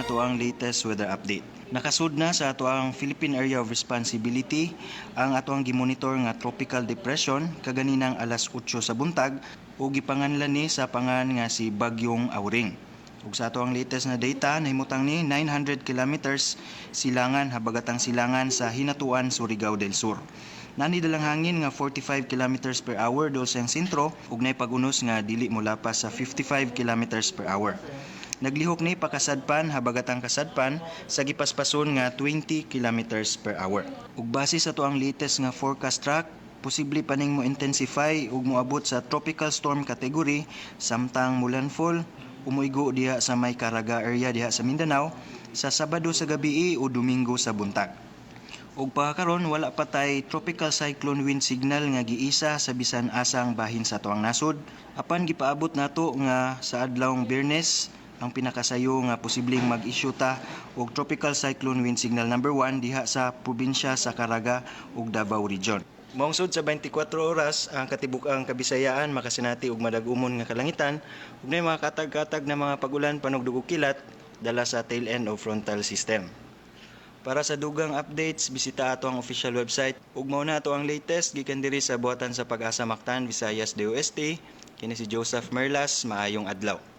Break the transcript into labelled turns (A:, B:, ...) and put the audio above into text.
A: atoang latest weather update. Nakasud na sa atoang Philippine Area of Responsibility ang atoang gimonitor nga tropical depression kaganinang alas 8 sa buntag ug gipanganlan ni sa pangan nga si Bagyong Auring. Ug sa atoang latest na data, nahimutang ni 900 kilometers silangan habagatang silangan sa Hinatuan, Surigao del Sur. Nani dalang hangin nga 45 kilometers per hour dol sa sentro ug nay pag-unos nga dili molapas sa 55 kilometers per hour. Naglihok ni pakasadpan habagatang kasadpan sa gipaspason nga 20 kilometers per hour. Ug base sa atoang latest nga forecast track, posible pa ning mo intensify ug moabot sa tropical storm category samtang mulandfall umuigo diha sa may Caraga area diha sa Mindanao sa Sabado sa gabii o Domingo sa buntag. Ug pagkakaron, wala pa tay tropical cyclone wind signal nga giisa sa bisan asang bahin sa atoang nasod. Apan gipaabot nato nga sa adlawng Biyernes ang pinakasayo nga posibleng mag-issue ta og tropical cyclone wind signal number 1 diha sa probinsya sa Caraga ug Davao Region. Maungsod sa 24 oras, ang katibuk-ang Kabisayaan makasinati og madag-umon nga kalangitan ug nay mga katag-katag na mga pag-ulan, panugdog ug kilat dala sa tail end of frontal system. Para sa dugang updates, bisita ato ang official website. Ug mao na ato ang latest gikan diri sa Buhatan sa Pag-asa Mactan, Visayas, DOST. Kini si Joseph Merlas, maayong adlaw.